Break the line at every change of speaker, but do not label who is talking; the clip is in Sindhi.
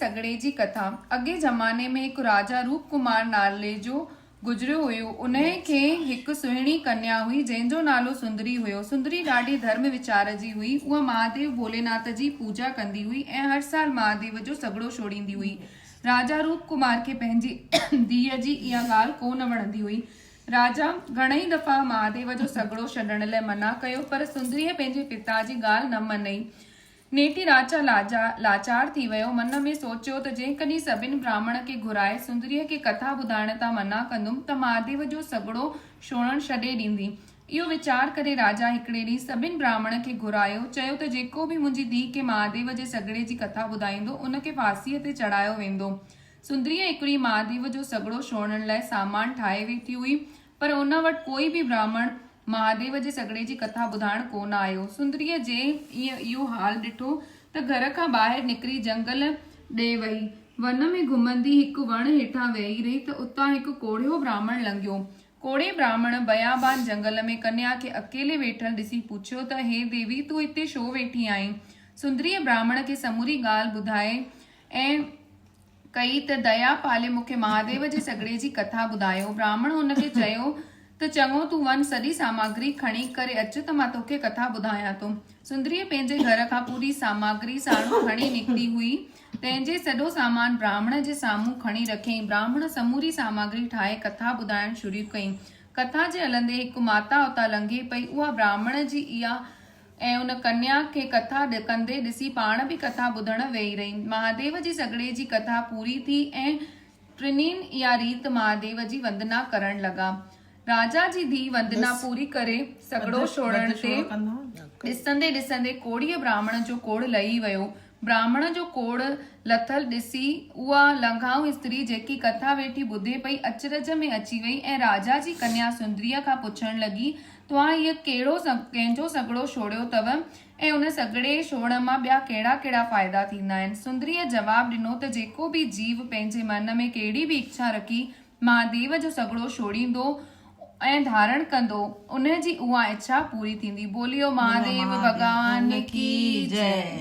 سڳڙي جي ڪٿا، اڳئين زماني ۾ هڪ راجا روپ ڪمار نالي جو گذريو هيو. انهيء کي هڪ سهڻي ڪنيا هئي، جنهن جو نالو سندري هيو. سندري ڏاڍي ڌرم ويچار جي هئي. اها مهاديو ڀوليناٿ جي پوڄا ڪندي هئي ۽ هر سال مهاديو جو سڳڙو ڇوڙيندي هئي. راجا روپ ڪمار کي پنهنجي ڌيء جي اها ڳالهه ڪو نه وڻندي هئي. راجا گهڻئي دفعا مهاديو جو سڳڙو ڇڏڻ لاء منع ڪيو، پر سندريء پنهنجي پتا جي ڳالهه نه مڃي. نيٺ راجا لاچار ٿي ويو. من ۾ سوچيو ته جيڪڏهن سڀن براهمڻ کي گهرائي سندريء کي ڪٿا ٻڌائڻ تان منع ڪندم ته مهاديو جو سڳڙو ڇوڙڻ ڇڏي ڏيندي. اهو ويچار ڪري راجا هڪڙي ڏينهن سڀن براهمڻ کي گهرايو. چيو ته جيڪو به منهنجي ڌيء کي مهاديو جي سڳڙي جي ڪٿا ٻڌائيندو، ان کي ڦاسيء تي چڙهايو ويندو. سندريء هڪڙي مهاديو جو سڳڙو ڇوڙڻ لاء سامان ٺاهي ويٺي هئي، پر ان وٽ ڪوئي به براهمڻ مهاديو جي سڳڙي جي ڪٿا ٻڌائڻ ڪو نه آيو. سندريء جنهن ائين اهو حال ڏٺو ته گهر کان ٻاهر نڪري جهنگل ڏي وئي. ون ۾ گهمندي هڪ وڻ هيٺان ويهي رهي ته اتان هڪ ڪوڙهيو براهمڻ لنگهيو. ڪوڙهي براهمڻ بيابان جهنگل ۾ ڪنيا کي اڪيلي ويٺل ڏسي پڇيو ته هي ديوي تون هتي ڇو ويٺي آهين؟ سندريء براهمڻ کي سموري ڳالهه ٻڌائي ۽. ڪئي ته ديا پالي مون کي مهاديو جي سڳڙي جي ڪٿا ٻڌايو. براهمڻ هن کي چيو ته چڱو تون وڃ سڄي سامگري کڻي ڪري اچ ته مان توکي ڪٿا ٻڌايان ٿو. سندريء پنهنجي گهر کان پوري سامگري ساڻو کڻي نڪتي هئي. تنهن جي سڄو سامان براهمڻ جي سامهون کڻي رکيائين. براهمڻ سموري سامگري ٺاهي ڪٿا ٻڌائڻ شروع ڪئي. ڪٿا جي هلندي هڪ ماتا اتان لنگهي پئي. اها براهمڻ جي اها ۽ ان ڪنيا کي ڪٿا ڪندي ڏسي پاڻ به ڪٿا ٻڌڻ ويهي رهي. مهاديو جي سڳڙي جي ڪٿا پوري ٿي ۽ ٽنهين اها ريت مهاديو جي وندنا ڪرڻ لڳا. راجا جي ڌيء وندنا پوري ڪري سڳڙو ڇوڙڻ تي ڏسندي ڏسندي ڪوڙهيء براهمڻ جو ڪوڙهه لهي ويو. براهمڻ جو ڪوڙهه لٿل ڏسي اها لنگهائون استري جيڪي ڪٿا ويٺي ٻڌي پئي اچرج ۾ اچي وئي ۽ راجا جي ڪنيا سندريء کان پڇڻ لڳي توهان هيء ڪهڙو ڪنهن جو سڳڙو ڇوڙيو اٿو ۽ ان سڳڙي ڇوڙڻ مان ٻيا ڪهڙا ڪهڙا فائدا ٿيندا آهن؟ سندريء جواب ڏنو ته جيڪو به جيو پنهنجي من ۾ ڪهڙي به اڇا رکي مهاديو جو سڳڙو ڇوڙيندو ۽ ڌارڻ ڪندو، ان جي اها اڇا پوري ٿيندي. بوليو مهاديو ڀڳوان ڪي جئه.